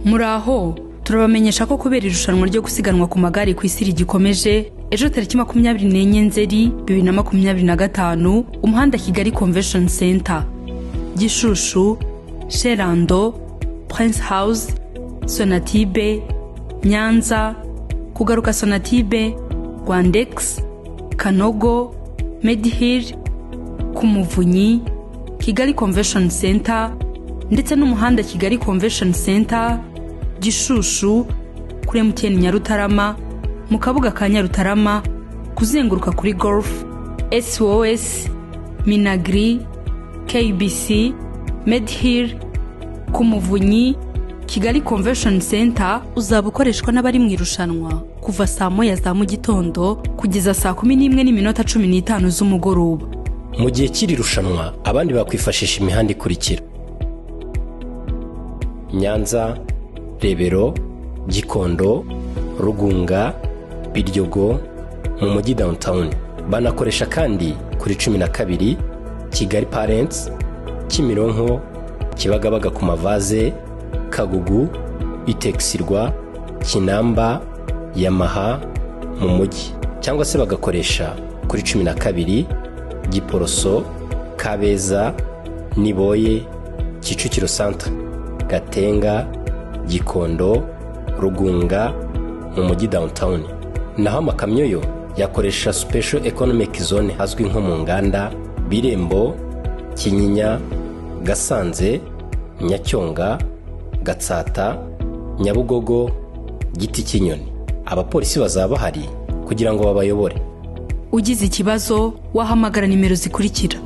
Muraho, turabamenyesha ko kubera irushanwa ryo gusiganwa ku magare ku isi rigikomeje, ejo tariki 24 Nzeri 2025, umuhanda Kigali Convention Center, Gishushu, Sherando, Prince House, Sonatube, Nyanza, kugaruka Sonatube, Rwandex, Kanogo, Medihill, ku Muvunyi, Kigali Convention Center ndetse n'umuhanda Kigali Convention Center, Gishushu, kuri MTN Nyarutarama, mu kabuga ka Nyarutarama, kuzenguruka kuri Golf, SOS, Minagri, KBC, Medhill, ku Muvunyi, Kigali Convention Center uzaba ukoreshwa n'abari mu irushanwa kuva saa 1 za mu gitondo kugeza saa 11:15 z'umugoroba. Mu gihe cy'iri rushanwa, abandi bakwifashisha imihanda ikurikira: Nyanza, Rebero, Gikondo, Rugunga, Biryogo, mu mujyi downtown. Banakoresha kandi kuri 12, Kigali Parents, Kimironko, Kibagabaga ku Mavaze, Kagugu, Itekisirwa, Kinamba, Yamaha, mu mujyi, cyangwa se bagakoresha kuri 12, Giporoso, Kabeza, Niboye, Kicukiro Centre, Gatenga, Gikondo, Rugunga, mu mujyi downtown. Naho amakamyo yo yakoresha Special Economic Zone hazwi nko mu nganda, Birembo, Kinyinya, Gasanze, Nyacyonga, Gatsata, Nyabugogo, Giti cy'Inyoni. Abapolisi bazaba bahari kugira ngo babayobore. Ugize ikibazo wahamagara nimero zikurikira.